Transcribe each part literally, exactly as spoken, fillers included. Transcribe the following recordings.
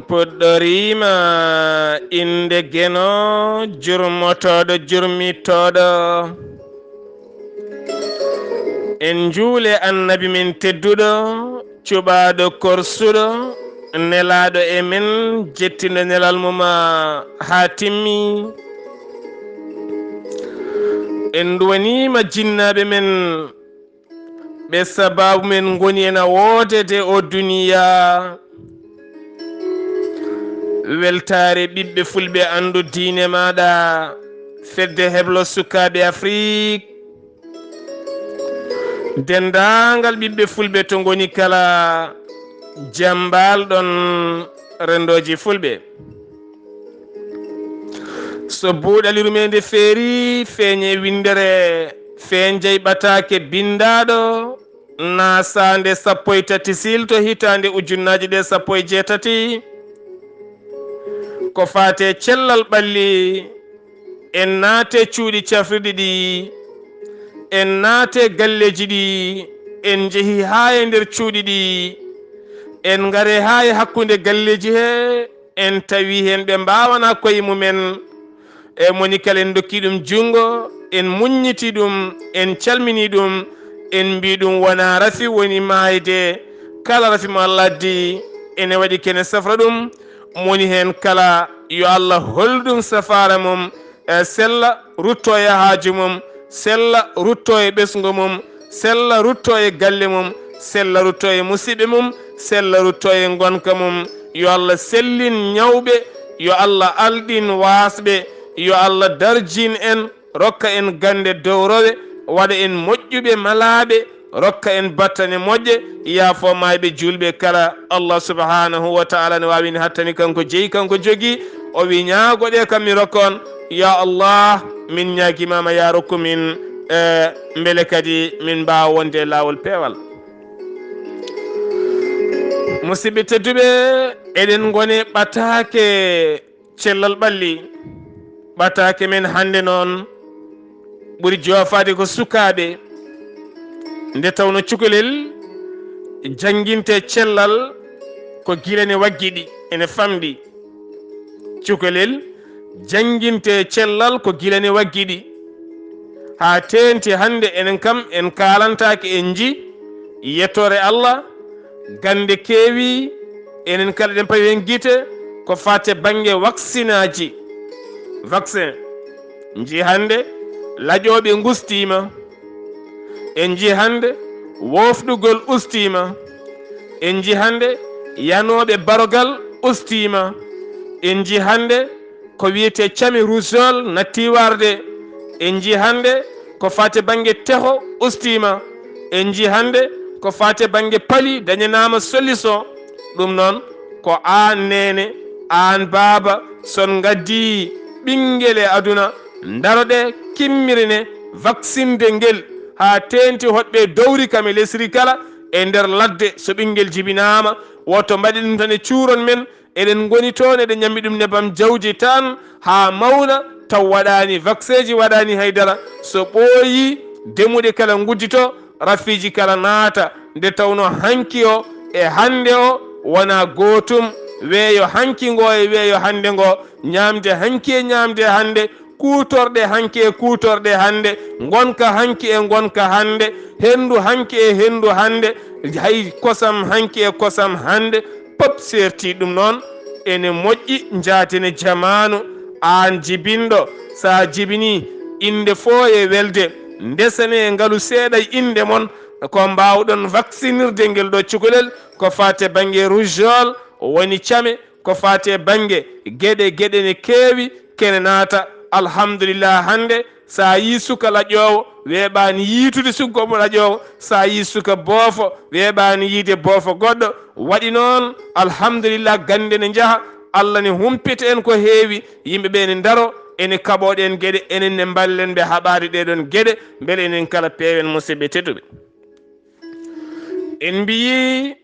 Puɗɗoriima innde Geno, jurmotooɗo, jurmitooɗo. En njuule Annabi men tedduɗo, cuɓaaɗo, korsuɗo, nelaaɗo e men, jettindo nelal mum haa timmi. En nduwaniima jinnaaɓe men, ɓe sabaabu men ngoni ena woodede o duniya. Weltaare ɓiɓɓe fulɓe, anndu diine maaɗa, fedde heblo sukaaɓe Afrik, denndaangal ɓiɓɓe fulɓe to ngoni kala, jam mbaal ɗon renndooji fulɓe. So buuɗali rumeende feeri, feeñe winndere, feeñjay ɓataake binndaaɗo, naasaande sappo e tati siilto hitaande ujunnaaje ɗe sappo e jeetati. Ko faate cellal ɓalli, en naate cuuɗi cafrirɗi ɗi, en naate galleeji ɗi, en njehi haa e nder cuuɗi ɗi, en ngare haa e hakkunde galleeji he, en tawi heen ɓe mbaawanaa koye mumen. E moni kala en ndokki ɗum junngo, en muññiti ɗum, en calmini ɗum, en mbi ɗum wonaa rafi woni maayde. Kala rafi mo Allah addi, ene waɗi kene safra ɗum. Moni heen kala, yo Allah hol ɗum safaara mum, e sella rutto e haaju mum, sella rutto e ɓesngu mum, sella rutto e galle mum, sella rutto e musiɓɓe mum, sella rutto e ngonka mum. Yo Allah sellin ñawɓe, yo Allah alɗin waasɓe, yo Allah darjin en, rokka en gannde dowrowe, waɗa en moƴƴuɓe malaaɓe, rokka en battane moƴƴe, yaafo maayɓe juulɓe kala. Allah subhanahu wa ta'ala ne waawi, ne hattani kanko jeyi, kanko jogi. O wi, ñaagoɗe kam mi rokka on. Ya Allah, min ñaagimaama, ya rokku min, e, mbele kadi min mbaawa wonde e laawol peewal. Musiɓɓe tedduɓe, eɗen ngone ɓataake cellal ɓalli. Ɓataake men hannde noon ɓuri joofaade ko sukaaɓe, nde tawno cukalel jannginte cellal ko gila ne waggiɗi, ene famɗi. Cukalel jannginte cellal ko gila ne waggiɗi. Haa teenti hannde enen kam en kaalantaake, en nji yettoore Allah, gannde keewi, enen kala eɗen pawi heen gite, ko faate bannge waksinaaji, vaccin. Nji hannde laƴooɓe ngustiima, en nji hannde woofɗugol ustiima, en nji hannde yanooɓe barogal ustiima, en nji hannde ko wiyetee came rougeole natti warde. En nji hannde ko faate bannge teho ustiima. En nji hannde ko faate bannge pali dañanaama solution. Ɗum noon ko aan neene, aan baaba, so on ngaddii ɓinngel e aduna, ndaroɗe, kimmirine vaksinde ngel haa teenti hoɗɓe dowri kam e lesri kala e nder ladde. So ɓinngel jibinaama, woto mbaɗe ɗum tan e cuuron men, eɗen ngoni toon, eɗen ñammi ɗum nebam jawdi tan haa mawna, taw waɗaani vakseeji, waɗaani hay dara. So ɓooyii, demuɗe kala nguddito, rafiiji kala naata. Nde tawnoo hanki o e hannde o wonaa gootum, weeyo hanki ngo e weeyo hannde ngo, ñaamde hanki e ñaamde hannde, kuutorɗe hanki e kuutorɗe hannde, ngonka hanki e ngonka hannde, henndu hanki e henndu hannde, hay kosam hanki e kosam hannde, pop seerti. Ɗum noon, ene moƴƴi njaatene jamaanu, aan jibinɗo, so a jibinii, innde fof e welde, ndesanee ngalu seeɗa e innde mon, ko mbaawɗon vaksinirde ngel ɗo cukalel, ko faate bannge rougeole, woni came, ko faate bannge geɗe, geɗe ne keewi, kene naata. Alhamdulillah, hannde so a yii suka laƴoowo, weeɓaani yiitude suka laƴoowo, so a yii suka boofo, weeɓaani yiide boofo goɗɗo. Waɗi noon, alhamdulillah, gannde ne njaha, Allah ne humpita en ko heewi, yimɓe ɓe ne ndaro, ene kaɓoo ɗeen geɗe, enen ne mballen ɓe haɓaade ɗee ɗoon geɗe, mbele enen kala peewen, musidɓe tedduɓe. En mbiyi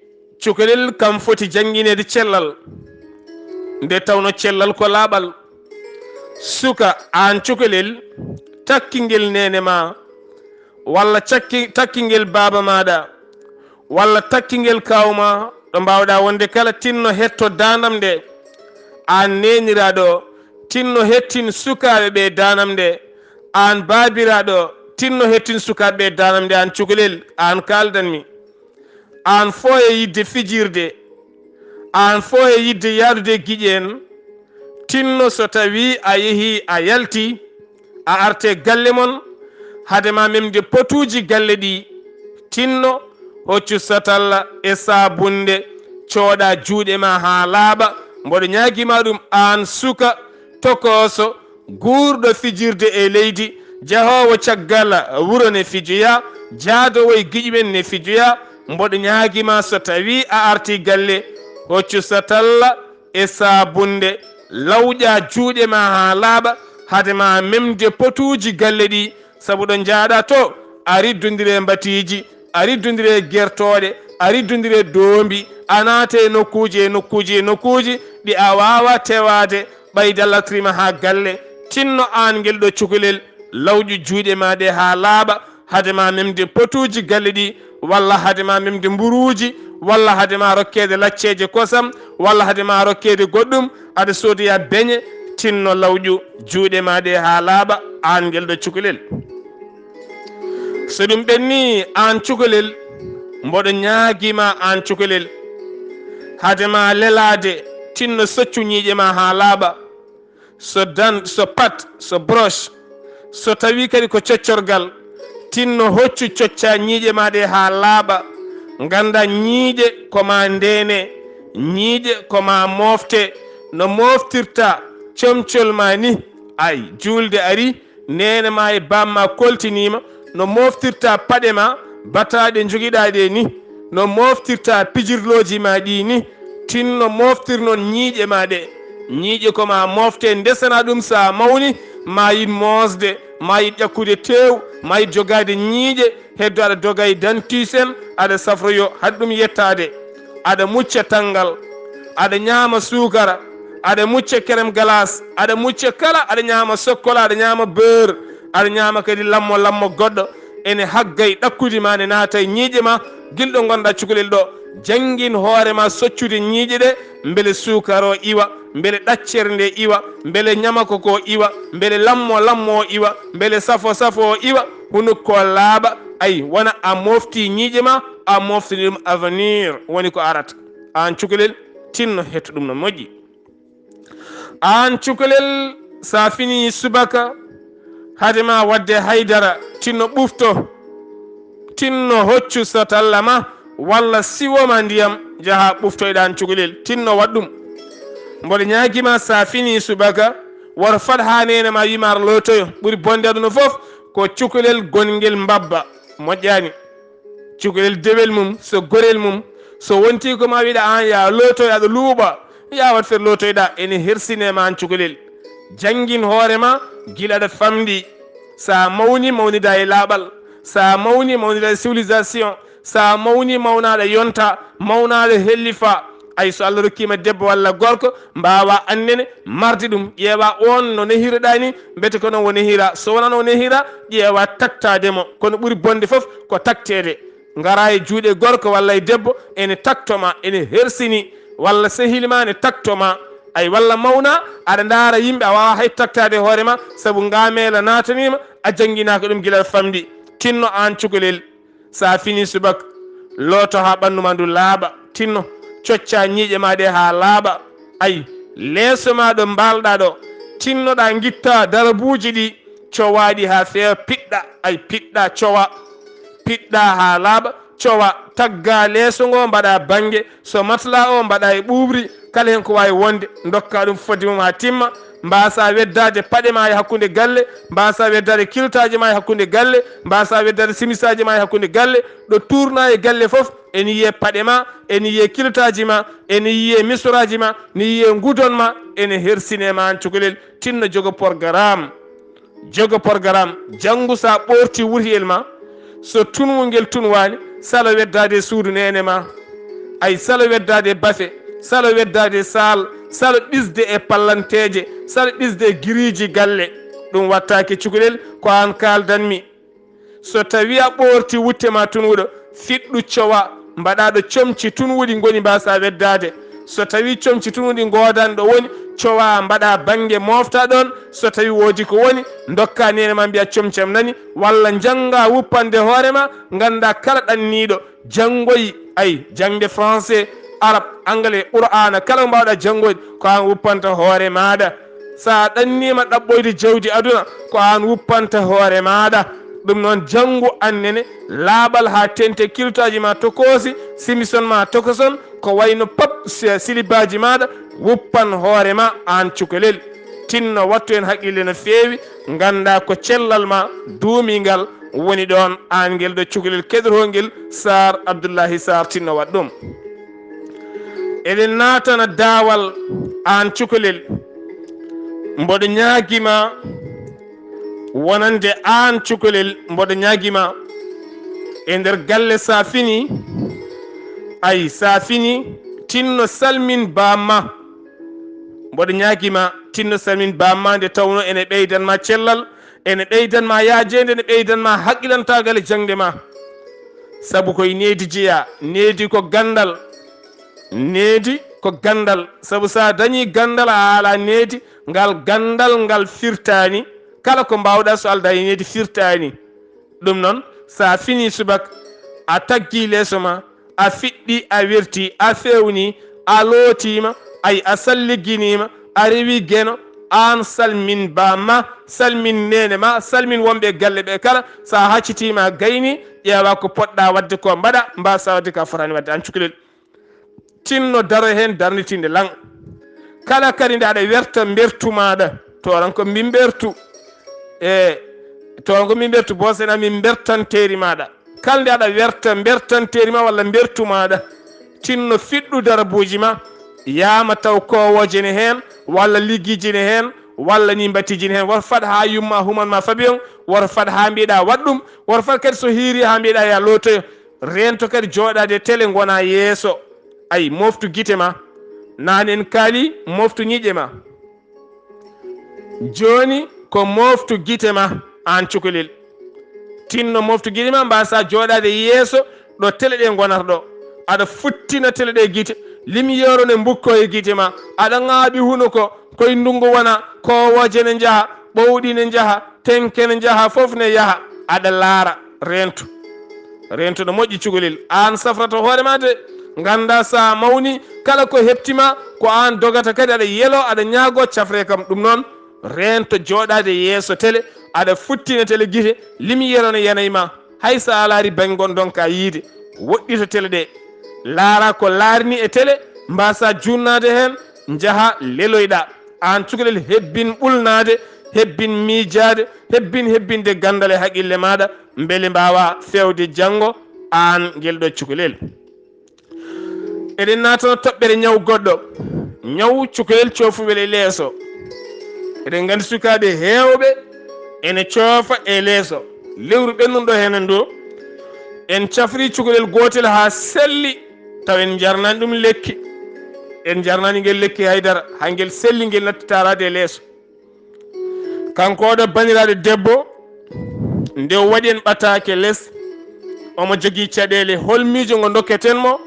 cukalel kam foti janngineede cellal, nde tawno cellal ko laaɓal. Suka, aan cukalel, takkingel neene ma, walla cakki-, takkingel baaba maaɗa, walla takkingel kaaw ma, ɗo mbaawɗaa wonde kala, tinno hetto daandam nde, Aan neeniraaɗo, tinno hettin sukaaɓe ɓe daanam nde. Aan baabiraaɗo, tinno hettin sukaaɓe ɓe daanam nde, aan cukalel, aan kaaldanmi. Aan fooye yiɗde fijirde, aan fooye yiɗde yaadude e giƴi en, tinno so tawii a yehii a yaltii, a artee galle mon, hade ma memde potuuji galle ɗi, tinno hoccu satalla e saabunnde, cooɗa juuɗe ma haa laaɓa. Mboɗo ñaagii ma ɗum, aan suka tokooso, guurɗo fijirde e leydi, jahoowo caggal wuro ne fijoya, jaadoowo e giƴi men ne fijoya. Mboɗo ñaagii ma, so tawii a artii galle, hoccu satalla e saabunnde, lawƴa juuɗe ma haa laaɓa, hade ma memde potuuji galle ɗi, sabu ɗo njaaɗa to, a riddondire mbatiiji, a riddondire gertooɗe, a riddondire doombi, a naata e nokkuuji, e nokkuuji, e nokkuuji ɗi a waawaa tewaade, ɓayde Allah artirima haa galle. Tinno aan ngel ɗo cukalel, lawƴu juuɗe ma ɗe haa laaɓa, hade ma memde potuuji galle ɗi, walla hade ma memde mburuuji, walla hade ma rokkeede lacceeje kosam, walla hade ma rokkeede goɗɗum, aɗa soodoya beñe, tinno lawƴu juuɗe ma ɗe haa laaɓa, aan ngel ɗo cukalel. So ɗum ɓenni, aan cukalel, mboɗo ñaagii ma, aan cukalel, hade ma lelaade, tinno soccu ñiiƴe ma haa laaɓa. So dan, so pat, so broche, so tawii kadi ko coccorgal, tinno hoccu cocca ñiiƴe ma ɗe haa laaɓa. Ngannda ñiiƴe ko ma ndeene, ñiiƴe ko ma moofte, no mooftirta comcol ma ni. Ay, juulde ari, neene ma e baam ma koltiniima, no mooftirta paɗe ma bataaɗe njogiɗaa ɗe ni, no mooftirta pijirlooji ma ɗi ni, tinno moftir noon ñiiƴe ma ɗe. Ñiiƴe ko ma mofte, ndesana ɗum, so a mawni, ma yiɗ moosde, ma yiɗ ƴakkude teew, ma yiɗ jogaade ñiiƴe, heddo aɗa doga e dentiste en, aɗa safroyo, haɗ ɗum yettaade. Aɗa mucca tanngal, aɗa ñaama suukara, aɗa mucca kerem galaas, aɗa mucca kala, aɗa ñaama sokkola, aɗa ñaama beurre, aɗa ñaama kadi lammo lammo goɗɗo, ene haggay ɗakkudi ma, ne naata e ñiiƴe ma, gila ɗo ngonɗa cukalel ɗo. Janngin hoore ma soccude ñiiƴe ɗe, mbele suukara o iwa, mbele ɗaccere nde iwa, mbele ñamako ko iwa, mbele lammo lammo o iwa, mbele safo safo o iwa, hunukko o laaɓa. Ay, wona a mofti ñiiƴe ma, a moftini ɗum avenir, woni ko arata. Aan cukalel, tinno hetto ɗum no moƴƴi. Aan cukalel, so a finii subaka, hade ma waɗde haydara, tinno ɓufto, tinno hoccu satalla ma walla siwo ma ndiyam, njaha ɓuftoyɗa, aan cukalel, tinno waɗ ɗum. Mboɗo ñaagii ma, so a finii subaka, woto fad haa neene ma wiy ma ar lootoyo. Ɓuri bonde aduna fof ko cukalel gonngel mbabba, moƴƴaani. Cukalel dewel mum, so gorel mum, so wontii ko ma wiɗa aan, yaa lootoy, aɗa luuɓa, yaa waɗ feere lootoyɗa, ene hersine ma aan cukalel. Janngin hoore ma gila aɗa famɗi. So a mawni, mawnida e laaɓal. So a mawni, mawnida e civilisation. So a mawni, mawna aɗa yonta, mawna aɗa hellifa. Ay, so Allah rokkiima debbo walla gorko, mbaawa annene, marde ɗum, ƴeewa oon no nehiroɗaa ni, mbete ko noon o nehira. So wonaa noon o nehira, ƴeewa taktaade mo. Kono ɓuri bonde fof ko takteede. Ngara e juuɗe gorko walla e debbo, ene takto ma, ene hersini, walla sehil ma ne takto ma. Ay, walla mawna, aɗa ndaara yimɓe, a waawaa hay taktaade hoore ma, sabu ngaameela naatanii ma, a jannginaaka ɗum gila aɗa famɗi. Tinno aan cukalel. So a finii subaka, looto haa ɓanndu ma ndu laaɓa, tinno, cocca ñiiƴe ma ɗe haa laaɓa. Ay, leeso ma ɗo mbaalɗa ɗo, tinnoɗa, ngitta darabuuji ɗi, cowaa ɗi haa feewa, piɗɗa, ay, piɗɗa, cowa, piɗɗa haa laaɓa, cowa, tagga leeso ngo, mbaɗa bannge, so matla o mbaɗa e ɓuuɓri, kala heen ko waawi wonde, ndokka ɗum fodde mum haa timma. Mbaasa weddaade paɗe ma e hakkunde galle, mbaasa weddaade kiltaaji ma e hakkunde galle, mbaasa weddaade simisaaji ma e hakkunde galle. Ɗo tuurna e galle fof, ene yiyee paɗe ma, ene yiyee kiltaaji ma, ene yiyee misoraaji ma, ne yiyee ngudon ma, ene hersine ma aan cukalel. Tinno jogo programme. Jogo programme. Janngu so a ɓoorti wurhiyel ma, so tunwungel tunwaani, salo weddaade e suudu neene ma. Ay, salo weddaade e bafe, salo weddaade e saal, salo ɓisde e pallanteeje, salo ɓisde e giriiji galle. Ɗum wattaake cukalel, ko aan kaaldanmi. So tawii a ɓoorti wutte ma tunwuɗo, fiɗɗu cowa, mbaɗa ɗo comci tunwuɗi ngoni mbaasa weddaade. So tawi comci tun ɗi ngoodani ɗo woni, cowa mbaɗa bannge mofta ɗon. So tawi woodi ko woni, ndokka neene ma mbiya comci am nani, walla njannga wuppande hoore ma, ngannda kala ɗanniiɗo janngoyi, ay, jaŋde français, arab, anglais, qur'aana, kala ko mbaawɗa janngoyde, ko an wuppanta hoore maaɗa. Sa ɗanniima ɗaɓɓoyde jawdi aduna, ko an wuppanta hoore maaɗa. Ɗum noon, janngu annene laaɓal haa tente kiltaaji ma tokoosi, simison ma tokoson, ko wayno pap si-, silibaaji maaɗa, wuppan hoore ma aan cukalel. Tinno wattu heen haqqille no feewi, ngannda ko cellal ma duumingal woni ɗoon, aan ngel ɗo cukalel keɗotoo ngel, Saar Abdullahi Saar, tinno waɗ ɗum. Eɗen naatana daawal aan cukalel. Mboɗo ñaagima wonande aan cukalel, mboɗo ñaagima e nder galle, sa fini, ay, sa fini, tinno salmin bamma. Mboɗo ñaagima, tinno salmin bamma, nde tawno ene ɓeydan ma cellal, ene ɓeydan ma yaajeende, ene ɓeydan ma haqqilantaagal e jaŋde ma. Sabu koye needi jeyaa, needi ko ganndal, needi ko ganndal. Sabu sa dañi ganndal, a ala needi, ngal ganndal ngal firtaani. Kala ko mbaawɗa so aldaa e needi firtaani. Ɗum noon, sa fini subaka, a taggi leeso ma, a fiɗɗi, a werti, a fewni, a lootiima, ay, a salligginiima, a rewi geno, aan salmin bamma, salmin neene ma, salmin wonɓe e galle ɓe kala. Sa haccitima, gayni, ƴeewa ko poɗɗa waɗde ko mbaɗa, mbasa waɗde ka fotaani waɗde, aan cukalel. Tinno daro heen darnitinde lan. Kala kadi nde aɗa werta mbertu maaɗa, toran ko mbi mbertu. E toran ko mbi mbertu, bosena mbi mbertanteeri maaɗa. Kala nde aɗa werta mbertanteeri ma walla mbertu maaɗa, tinno fiɗɗu darabuuji ma, yaama taw koowooje ne heen, walla liggiiji ne heen, walla ni mbatiiji ne heen. Woto fad haa yumma human ma fabi on, woto fad haa mbiɗa waɗ ɗum, woto fad kadi so hiiri haa mbiɗa ya lootoyo. Reento kadi jooɗaade tele, ngona yeeso. Ay, moftu gite ma. Naan en kaali, moftu ñiiƴe ma. Jooni ko moftu gite ma, aan cukalel. Tinno moftu gite ma, mbasa jooɗaade yeeso ɗo tele ɗe ngonata ɗo. Aɗa futtina tele ɗe gite. Limyeero ne mbukko e gite ma. Aɗa ŋaaɓi hunuko, koye ndungu wona, koowooje ne njaha, ɓowɗi ne njaha, tenke ne njaha, fof ne yaha. Aɗa laara, reentu. Reentu no moƴƴi cukalel. Aan safrata hoore ma de. Ngannda sa mawni, kala ko heɓti ma, ko aan dogata kadi aɗa yelo, aɗa ñaago cafre kam. Ɗum noon, reento jooɗaade yeeso tele, aɗa futtina tele gite, limyeero ne yana e ma. Hay so a laari baŋ ngon ndonka yiide, woɗɗito tele ɗe. Laara ko laarni e tele, mbasa juunnaade heen, njaha leloyɗa. Aan cukalel hebbin ɓulnaade, hebbin miijaade, hebbin hebbinde ganndal e haqille maaɗa, mbele mbaawa feewde janngo aan ngel ɗo cukalel. Eɗen naatano toɓɓere ñaw goɗɗo. Ñaw cukalel coofuwel e leeso. Eɗen nganndi sukaaɓe heewɓe ene coofa e leeso. Lewru ɓennunɗo heen ndu, en cafri cukalel gootel haa selli, taw en njarnaani ɗum lekki. En njarnaani ngel lekki haydara, haa ngel selli, ngel natti taaraade e leeso. Kanko oɗo baniraaɗo debbo, nde o waɗi en ɓataake les, omo jogii caɗeele. Hol miijo ngo ndokketen mo?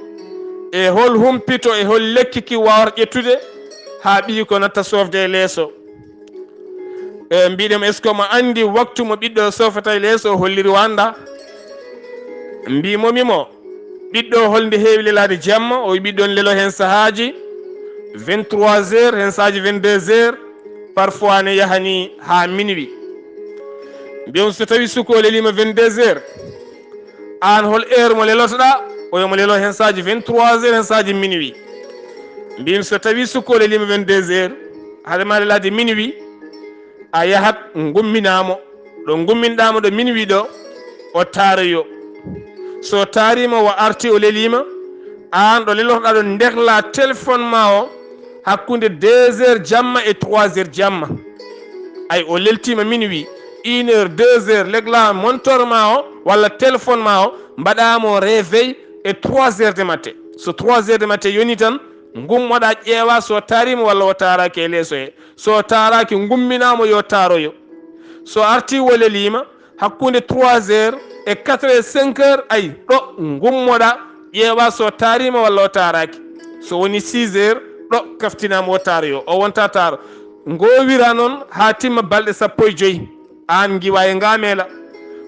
E hol humpito, e hol lekki ki waawata ƴettude haa ɓiyi ko natta soofde e leeso? E, mbiɗen, est-ce que omo anndi waktu mo ɓiɗɗo soofata e leeso? O holliri o annda. Mbimomi mo, ɓiɗɗo holnde heewi lelaade jamma? O wi ɓiɗɗo ne lelo heen sahaaji vingt-trois heures, heen sahaaji vingt-deux heures, parfois ne yahani haa minuit. Mbiyam, so tawi suko leliima vingt-deux heures, aan hol heure mo lelotoɗa? O wi omo lelo heen sahaaji vingt-trois heures, heen sahaaji minuit. Mbiyam, so tawi suko leliima vingt-deux heures, hade ma lelaade minuit, a yahat ngumminaa mo. Ɗo ngumminɗaa mo ɗo minuit ɗo, o taaroyo. So taariima, o arti, o leliima, aan ɗo lelotoɗaa ɗo, ndekla téléphone ma o hakkunde deux heures jamma e trois heures jamma. Ay, o leltiima minuit, une heure, deux heures, legla montor ma o walla téléphone ma o, mbaɗaa mo réveil e trois heures de matin. So trois heures de matin yoni tan, ngummoɗaa, ƴeewaa so taariima walla o taaraaki e leeso he. So taaraaki, ngumminaa mo yo taaroyo. So artii, o leliima hakkunde trois heures e quatre heures, cinq heures, ay, ɗo ngummoɗaa, ƴeewaa so taariima walla o taaraaki. So woni six heures, ɗo kaftinaama o taaro yo, o wonta taaro. Ngoowira noon haa timma balɗe sappo e joy. Aan ngiwa e ngaameela.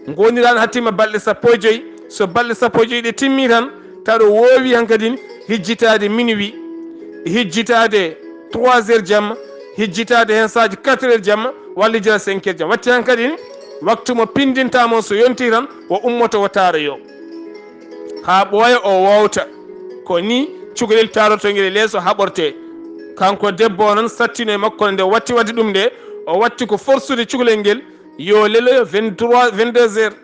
Ngoonira noon haa timma balɗe sappo e joy. So balɗe sappo e joy ɗe timmi tan, tawa ɗo woowi hankadin hijjitaade minuit, hijjitaade trois heures jamma, hijjitaade heen saaji quatre heures jamma, walla hijjitaade cinq heures jamma. Watti hankadin waktu mo pindinta mo so yonti tan, o ummoto o taaro yo. Haa ɓooya o woowta. Ko ni cukalel taarotongel e leeso haɓortee. Kanko debbo o noon sattino e makko nde watti waɗde ɗum nde, o watti ko forsude cukalel ngel yo leloyo vingt-trois, vingt-deux heures.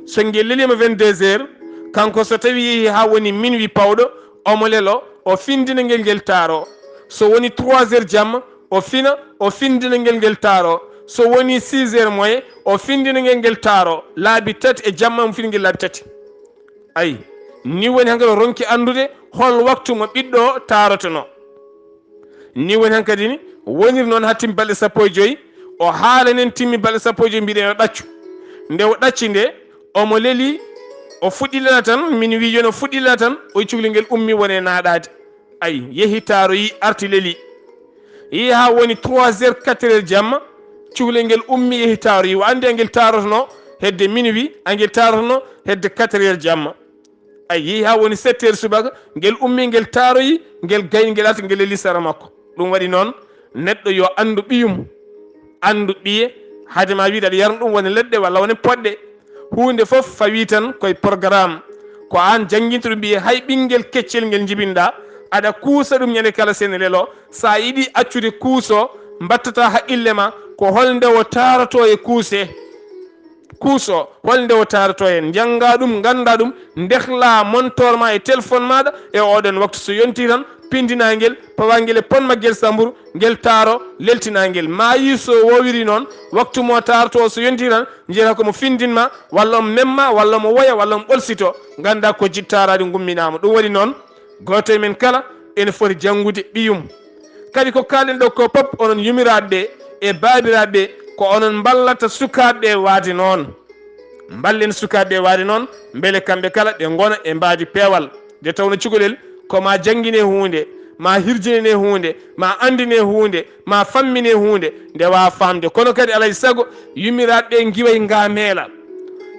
So ngel leliima vingt-deux heures, kanko so tawi yehi haa woni minuit pawɗo, omo lelo, o findina ngel ngel taaro. So woni trois heures jamma, o fina, o findina ngel ngel taaro. So woni six heures moyen, o findina ngel ngel taaro. Laabi tati e jamma, omo fini ngel laabi tati. Ayi, ni woni hankadi o ronki anndude hol waktu mo ɓiɗɗo o taarotonoo. Ni woni hankadi ni woniri noon haa timmi balɗe sappo e joy, o haalanen timmi balɗe sappo e joy, mbiɗen o ɗaccu. Nde o ɗacci nde, omo leli, o fuɗɗi lelana tan, min wi yo no fuɗɗi lelana tan, o cukalel ngel ummi woni e naaɗaade. Ayi, yehi taaroyi, arti leli. Yehi haa woni trois heures, quatre heures jamma, cukalel ngel ummi yehi taaroyi. O anndi angel taarotonoo hedde minuit, angel taarotonoo hedde quatre heures jamma. Ayi, yehi haa woni sept heures subaka, ngel ummi ngel taaroyi, ngel gayni ngel arti ngel leli sara makko. Ɗum waɗi noon, neɗɗo yo anndu ɓiyum, anndu ɓiye, hade ma wiide aɗa yarna ɗum wone leɗɗe walla wone poɗɗe. Huunde fof fawii tan koye programme. Ko aan jannginta ɗum ɓiye, hay ɓinngel keccel ngel njibinɗaa, aɗa kuusa ɗum ñande kala sene lelo. So a yiɗi accude kuuso, mbattata haqqille ma, ko holnde o taarotoo e kuuse. Kuuso, holnde o taarotoo heen. Njanngaa ɗum, nganndaa ɗum, ndehlaa montoor ma e téléphone maaɗa e oɗon waktu. So yontii tan, pindinaa ngel, pawaa ngel e pon maggel samburu, ngel taaro, leltinaa ngel. Maa yii so woowiri noon, waktu mo taarotoo so yontii tan, njiyata ko mo findin ma, walla omo mem ma, walla omo woya, walla omo ɓolsito. Nganndaa ko jiɗ taaraade ngumminaa mo. Ɗum waɗi noon, gooto e men kala ene foti janngude ɓiyum. Kadi ko kaalen ɗo ko pop, onon yumiraaɓe ɓe e baabiraaɓe ɓe, ko onon mballata sukaaɓe ɓe waade noon. Mballen sukaaɓe ɓe waade noon, mbele kamɓe kala ɓe ngona e mbaadi peewal. Nde tawno cukalel, ko ma janngine huunde, ma hirjinine huunde, ma anndine huunde, ma fammine huunde, nde waawa faamde. Kono kadi alaa e sago, yumiraaɓe ɓe ngiwa e ngaameela.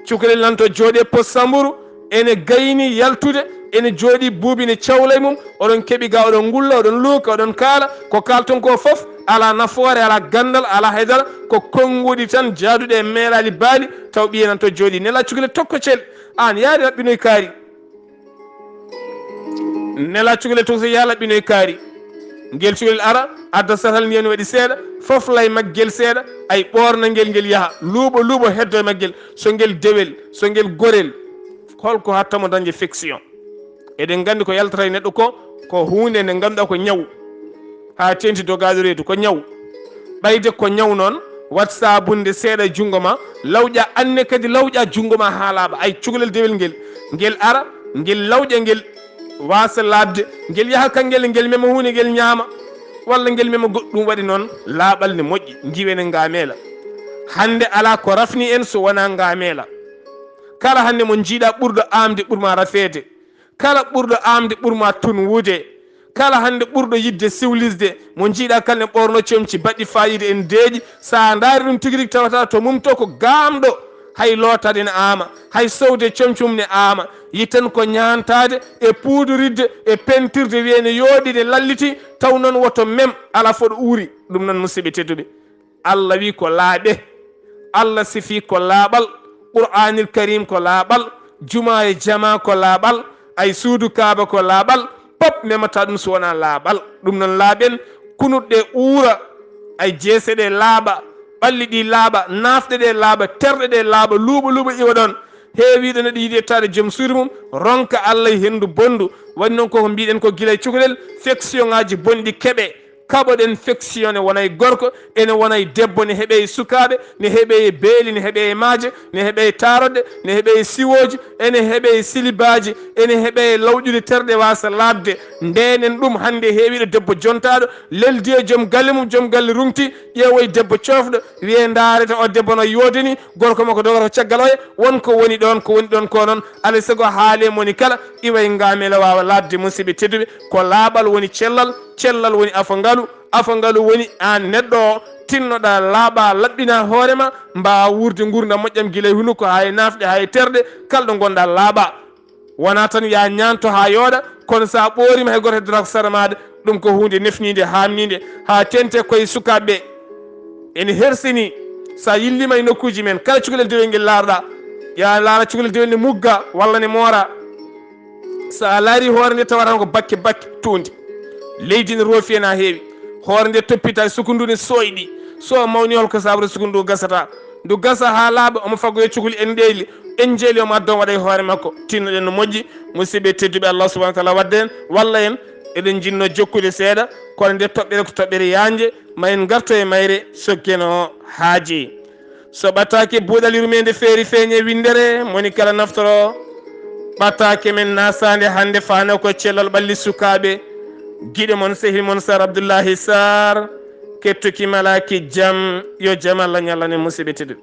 Cukalel nan to jooɗi e pos samburu, ene gayni yaltude, ene jooɗi buubi ne cawla e mum, oɗon keɓi ga, oɗon ngulla, oɗon luuka, oɗon kaala, ko kaalton ko fof alaa nafoore, alaa ganndal, alaa haydara, ko konnguɗi tan jaaduɗe e meelaali baali, taw ɓiye nan to jooɗi. Nela cukalel tokko cel, aan yaade laɓɓinoy kaari. Nela cukalel tokko ya laɓɓinoy kaari. Ngel cukalel ara, adda satal ndiyan waɗi seeɗa, fof lay maggel seeɗa, ay ɓoorna ngel, ngel yaha. Luuɓo, luuɓo heddo e maggel. So ngel dewel, so ngel gorel, holko hatta mo dañde fiction? Eɗen nganndi ko yaltata e neɗɗo ko, ko huunde nde ngannduɗaa ko ñaw. Haa teenti dogaaɗo reedu, ko ñaw. Ɓayde ko ñaw noon, wat saabunde seeɗa e junngo ma, lawƴa anne kadi, lawƴa junngo ma haa laaɓa. Ay cukalel dewel ngel, ngel ara, ngel lawƴa, ngel waasa laaɓde, ngel yaha kangel, ngel mema huunde, ngel ñaama, walla ngel mema goɗɗum. Waɗi noon, laaɓal ne moƴƴi, njiwen e ngaameela. Hannde alaa ko rafni en so wonaa ngaameela. Kala hannde mo njiiɗaa ɓurɗo aamde ɓurma rafeede, kala ɓurɗo aamde ɓurma tunwude, kala hannde ɓurɗo yiɗde siwlisde, mo njiiɗaa kala ne ɓoorno comci baɗɗi faayiida en deeƴi, so a ndaari ɗum tigi rigi tawata to mum to ko gaamɗo, hay lootaade ne aama, hay sowde comci mum ne aama, yittan ko ñaantaade e puuduritde e pentirde wiye ne yooɗi ne lalliti, taw noon woto mem, alaa fof ɗo uuri. Ɗum noon musidɓe tedduɓe, Allah wi ko laaɓe. Allah sifi ko laaɓal. Qur'aanil Kariim ko laaɓal. Jumaa e jamaa ko laaɓal. Ay suudu Kaaba ko laaɓal. Pop memata ɗum so wonaa laaɓal. Ɗum noon laaɓen, kunuɗe uura. Ay jeese ɗe laaɓa. Ɓalli ɗi laaɓa. Naafɗe ɗe laaɓa. Terɗe ɗe laaɓa. Luuɓa luuɓa iwa ɗoon. Heewiiɗo neɗɗo yiɗi yettaade joom suudu mum, ronka Allah e henndu bonndu. Waɗi noon koko mbiɗen ko gila e cukalel, fiction ŋaaji bonɗi keɓe. Kaɓoɗen feksion ne wonay gorko, ene wonay debbo, ne heɓey sukaaɓe, ne heɓey beeli, ne heɓey maaje, ne heɓey taaroɗe, ne heɓey siwooji, ene heɓey silibaaji, ene heɓey lawƴude terɗe waasa laaɓde. Ndenen ɗum hannde heewiɗo debbo jontaaɗo, leldi e joom galle mum, joom galle ruŋti, ƴeewoy debbo coofɗo, wiye ndaarete o debbo no yoodini, gorko makko dogata ko caggal oya, won ko woni ɗoon, ko woni ɗoon ko noon, alay sago haale moni kala, iway ngamela waawa laaɓde, musidɓe tedduɓe, ko laaɓal woni cellal, cellal woni afangalu, afangalu woni aan neɗɗo o, tinnoɗaa laaɓaa, laɓɓinaa hoore ma, mbaawa wuurde nguurndam moƴƴam gila e hunuko haa e naafɗe haa e terɗe, kala ɗo ngonɗaa laaɓaa. Wonaa tan yaa ñaanto haa yooɗa, kono so a ɓooriima hay gooto heddotaako sara maaɗa, ɗum ko huunde nefniinde, haamniinde, haa teŋti koye sukaaɓe ɓe. Ene hersini, so a yilliima e nokkuuji men, kala cukalel dewel ngel laaroɗaa, yaa laara cukalel dewel ne mugga walla ne moora. So a laari hoore nde tawata ko bakke bakke tuundi. Leydi ne roofi heen haa heewi. Hoore nde toppitaaki, sukundu ne sooyɗi. So o mawni, hol ko saabata sukundu ndu gasata? Ndu gasa haa laaɓa, omo faggoya cukuli en ɗeyli, en jeeli, omo adda, omo waɗa e hoore makko. Tinnoɗen no moƴƴi, musidɓe tedduɓe, Allah subhanahu wa taala wadda en, walla en. Eɗen jinnoo jokkude seeɗa, kono nde toɓɓere ko toɓɓere yaajnde, ma en ngarto e mayre so Geno haajii. So ɓataake buuɗal yurmeende feeri feeñe winndere, moni kala naftoro ɓataake men naasaande hannde faano ko cellal ɓalli sukaaɓe. Giɗo mon, sehil mon, Sar Abdullahi Sar, kettuki malaaki jam, yo jam Allah ñallan en, musidɓe tedduɓe.